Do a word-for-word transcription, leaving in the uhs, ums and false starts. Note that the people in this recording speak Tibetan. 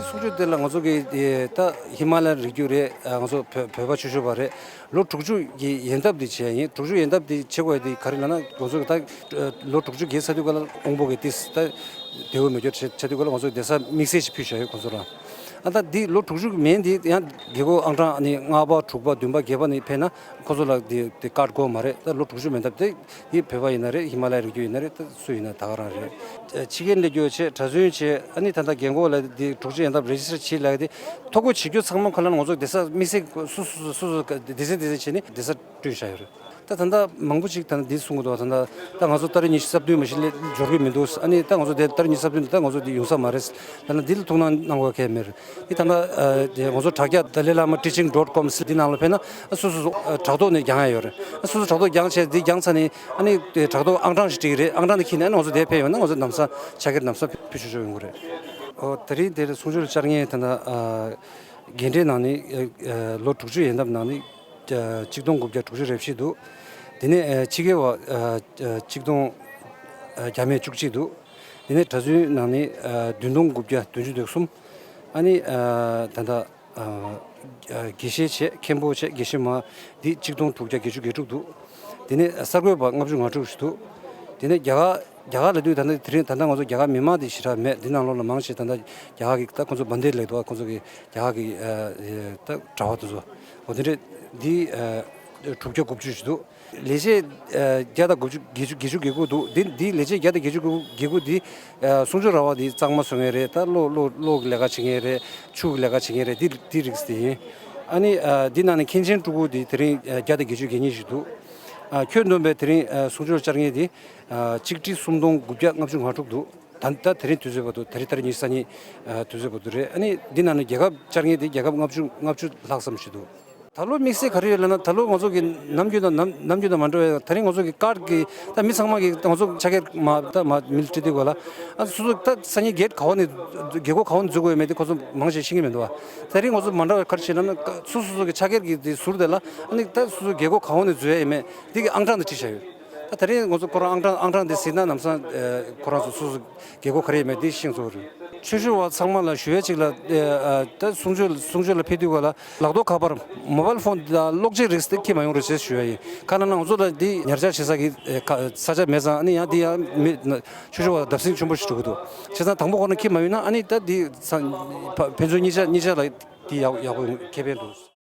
གསུང་ཆོས་དེ་ལ་ང་ཚོ་གི་ད་ཧི་མ་ལ་ཡའི་རི་རྒྱུད་རེད། ང་ཚོ་བོད་བོད་པ་ཆོས་ཞུ་བ་རེད། ལོ་དྲུག་ཅུ་གི་ཡན་འདབ་དེ་བྱས་ཡིན། དྲུག་ཅུ་ཡན་འདབ་དེ་བྱེད་དགོས་དེ་ག་རེ་ལབ་ན། ང་ཚོ་གི་ད་ལོ་དྲུག་ཅུ་བརྒལ་ཚར་དུས་ག་ལ་དབང་པོ་གི་ཏིས་ད་དེ་འོས་མི་སྐྱོར་བྱེད་བྱེད་དུས་ག་ལ་ང་ཚོ་གདན་ས་དམིགས་བསལ་ཞིག་ཕུལ་བཞག་ཡོད་ཁོང་ཚོ་ལ། ཨ་ད་འདི་ལོ་དྲུག་ཅུ་མན་འདི་ཡང་རྒྱལ་སྒོ་ཨང་གྲངས་ནི་ལྔ་པ་དྲུག་པ་བདུན་པ་བརྒྱད་པ་ནི་ཕེབས་ན་ཁོང་ཚོ་ལ་འདི་འདི་ཀཱཌ་དགོས་མ་རེད། ད་ལོ་དྲུག་ཅུ་མན་འདབ་དེ་འདི་བོད་པ་ཡིན་ན་རེད། ཧི་མ་ལ་ཡའི་རི་རྒྱུད་ཡིན་ན་རེད། ད་སུ་ཡིན་ན་ད་ག་རང་རེད། ཕྱི་རྒྱལ་སླེབས་རྒྱུ་བྱས། གྲྭ་བཙུན་བྱས། ཨ་ནི་ད་ལྟ་རྒན་གོག་ལ་འདི་དྲུག་ཅུ་ཡན་འདབ་རེ་ཇི་སི་ཊར་བྱེད་ལབ་དེ་ཐོ་འགོད་བྱེད་རྒྱུ་ཚང་མ་ཁོ་ལ་ང་ཚོ་གདན་ས་དམིགས་བསལ་སུ་སུ་སུ་སུ་སྡེ་ཚན་སྡེ་ཚན་བྱས་ནས་གདན་ས་བསྐྲུན་བཞག་ཡོད་རེད། ད་ད་ལྟ་མང་པོ་ཅིག་ད་ལྟ་འདི་གསུང་གི་འདུག་ད་ལྟ་ད་ང་ཚོ་ཏ་རིག་ཉི་ཤུ་རྩ་བདུན་མ་གཞི་ལས་འབྱོར་གྱི་མི་འདུག་ཨ་ནི་ད་ང་ཚོ་དེ་ཏ་རིག་ཉི་ཤུ་རྩ་བདུན་ད་ང་ཚོ་འདི་ཡོང་ས་མ་རེད། ད་ལྟ་འདི་ལ་ཐུགས་སྣང་གནང་དགོས་གལ་མེད་རེད། འདི་ད་ལྟ་ཨ་དེ་ང་ཚོ་དྲ་རྒྱ་Dalai Lama Teaching dot com ཟེར་འདི་ནང་ལ་ཕེབས་ན་ཨ་སོ་སོ་སོ་ཨ་དྲ་ཐོག་ནས་རྒྱག་ཡ་ཡོད་རེད། ཨ་སོ་སོ་དྲ་ཐོག་རྒྱག་བྱས་འདི་རྒྱག་ཚར་ནས་ཨ་ནི་དེ་དྲ་ཐོག་ཨང་གྲངས་ཤིག་བྲིས་ཀྱི་རེད། ཨང་གྲངས་དེ་འཁྱེར་ནས་ཨ་ནི་ང་ཚོ་དེ་ཕེབས་ཡོང་ན་ང་ཚོ་ལམ་སང་ཕྱག་འཁྱེར་ལམ་སང་ཕུལ་ཆོག་ཆོག་ཡོང་གི་རེད། ཨོ་ད་རིང་དེར་གསུང་ཆོས་བཅར་མཁན་ད་ལྟ་ཨ་རྒན་གྲས་ནང་ནས་ཨ་ཨ་ལོ་དྲུག་ཅུ་ཡན་འདབ་ནང་ནས་ཨ་གཅིག་སྟོང་དགུ་བརྒྱ་དྲུག་ཅུ་རེ་བཞི་འདུག་དེ་ནས་ཨ་ཕྱི་རྒྱལ་བ་ཨ་ཨ་གཅིག་སྟོང་ཨ་བརྒྱ་མེད་བཅུ་གཅིག་འདུག་དེ་ནས་གྲྭ་བཙུན་ནང་ནས་ཨ་བདུན་སྟོང་དགུ་བརྒྱ་བདུན་ཅུ་དོན་གསུམ། ཨ་ནི་ཨ་ད་ལྟ་ཨ་ཨ་དགེ་བཤེས་བྱས། མཁན་པོ་བྱས། དགེ་བཤེས་མ་འདི་གཅིག་སྟོང་དྲུག་བརྒྱ་བརྒྱད་ཅུ་གྱ་དྲུག་འདུག་དེ་ནས་གསར་འགོད་པ་ལྔ་བཅུ་ང་དྲུག་ཞིག་འདུག་དེ་ནས་རྒྱ་གར་རྒྱ་གར་ལ་དུས་ད་ལྟ་དེ་རིང་ད་ལྟ་ང་ཚོ་རྒྱ་གར་མི་མང་དེ་ཞེ་དྲག་མེད། འདི་ནང་ལོགས་ལ་མང་ཆེ་ད་ལྟ་རྒྱ་གར་གྱི་ད་ཁོང་ཚོ་བན་དེ་ལབ་འདུག་ཁོང་ཚོ་གི་རྒྱ་གར་གྱི་ཨ་ཨ་ད་གྲྭ་པ་དེ་ཚོ་འོ་དེ་འདྲས་འདི་ཨ་དྲུག་བརྒྱ་དགུ་བཅུ་ཞིག་འདུག་ལས་བྱེད་ཨ་བརྒྱ་དང་དགུ་བཅུ་བརྒྱད་ཅུ་བརྒྱད་ཅུ་གྱ་དགུ་འདུག་འདི་འདི་ལས་བྱེད་བརྒྱ་དང་བརྒྱད་ཅུ་གྱ་དགུ་འདི་ཨ་གསུང་ཆོས་ར་བ་འདི་གཙང་མ་བཟོ་མཁན་རེད། ད་གློག་གློག་གློག་གི་ལས་ཀ་བྱེད་མཁན་རེད། ཆུ་གི་ལས་ཀ་བྱེད་མཁན་རེད། འདི་འདི་རིགས་དེ་ཡིན། ཨ་ནི་ཨ་འདི་ནང་ནས་མཁན་ཆེན་སྤྲུལ་སྐུ་འདི་དེ་རིང་ཨ་བརྒྱ་དང་བརྒྱད་ཅུ་གྱ་གཉིས་ཤིག་འདུག་ཨ་ཁྱོན་བསྡོམས་པའི་དེ་རིང་ཨ་གསུང་ཆོས་བཅར་མཁན་འདི་ཨ་ཆིག་ཁྲི་སུམ་སྟོང་དགུ་བརྒྱ་ལྔ་བཅུ་ང་དྲུག་འདུག་ད་ད་དེ་རིང་དུས་ཚོད་བར་དུ། དེ་རིང་ཏ་རིག་ཉི་ཤུ་རྩ་གཉིས་ཨ་དུས་ཚོད་བར་དུ་རེད། ཨ་ནི་འདི་ནང་ནས་རྒྱལ་ཁབ་བཅར་མཁན་དེ་རྒྱལ་ཁབ་ལྔ་བཅུ་ལྔ་བཅུ་ལྷག་ཙམ་ཞིག་འདུག་ད་ལོ་དམིགས་བསལ་ག་རེ་ཡོད་ལབ་ན། ད་ལོ་ང་ཚོ་གི་ནམ་རྒྱུན་དང་ནམ་ནམ་རྒྱུན་དང་མ་འདྲ་བའི་ད་རིང་ང་ཚོ་གི་ཀཱཌ་གི་ད་མི་ཚང་མ་གི་ང་ཚོ་ཕྱག་འཁྱེར་མ་ད་མ་མི་ལ་སྤྲད་དུས་ག་ལ་ཨ་སོ་སོ་ད་སང་ཉིན་གེཊ་ག་བ་ནས་རྒྱལ་སྒོ་ག་བ་ནས་འཛུལ་དགོས་ཡོད་མེད་དེ་ཁོ་ཚོ་མང་ཆེ་ཤེས་ཀྱི་མི་འདུག་བ། ད་རིང་ང་ཚོ་མ་འདྲ་བའི་ག་རེ་བྱས་ལབ་ན། སོ་སོ་སོ་གི་ཕྱག་འཁྱེར་གི་དེ་ཟུར་དེ་ལ་ཨ་ནི་ད་སོ་སོ་རྒྱལ་སྒོ་ག་བ་ནས་འཛུལ་ཡ་ཡོད་མེད་དེ་གི་ཨང་གྲངས་དེ་བྲིས་བཞག་ཡོད། ད་དེ་རིང་ང་ཚོ་ཁོ་རང་ཨང་གྲངས་ཨང་གྲངས་དེ་གཟིགས་ན་ལམ་སང་ཨ་ཁོ་རང་ཚོ་སོ་སོ་རྒྱལ་སྒོ་ག་རེ་ཡོད་མེད་དེ་ཤེས་ཚོར་རེད། ཆོས་ཞུ་བ་ཚང་མ་ལ་ཞུ་ཡ་གཅིག་ལ་ཨ་ཨ་ད་གསུང་ཆོས་གསུང་ཆོས་ལ་ཕེབས་དུས་ག་ལ་ལག་ཐོག་ཁ་པར་མོ་བལ་ཕོན་དང་གློག་ཆས་རིགས་དེ་འཁྱེར་མ་ཡོང་རོགས་ཞེས་ཞུ་ཡ་ཡིན། ག་ལབ་ན་ང་ཚོ་ལ་འདི་ཉར་ཆ་བྱེད་ས་གི་ཨ་ཁ་ས་ཆ་མེད་ཙང་། ཨ་ནི་ཡང་འདི་ཡང་མི་ཆོས་ཞུ་བ་བརྡབ་གསིག་ཆེན་པོ་ཞིག་འགྲོ་གི་འདུག་བྱས་ཙང་དང་པོ་ཁོ་ན་འཁྱེར་མ་ཡོང་ན་ཨ་ནི་ད་འདི་ས་ཕན་ཚུན་གཉིས་ཆ་གཉིས་ཆ་ལ་འདི་ཡག་ཡག་པོ་ཁེ་ཕན་འདུག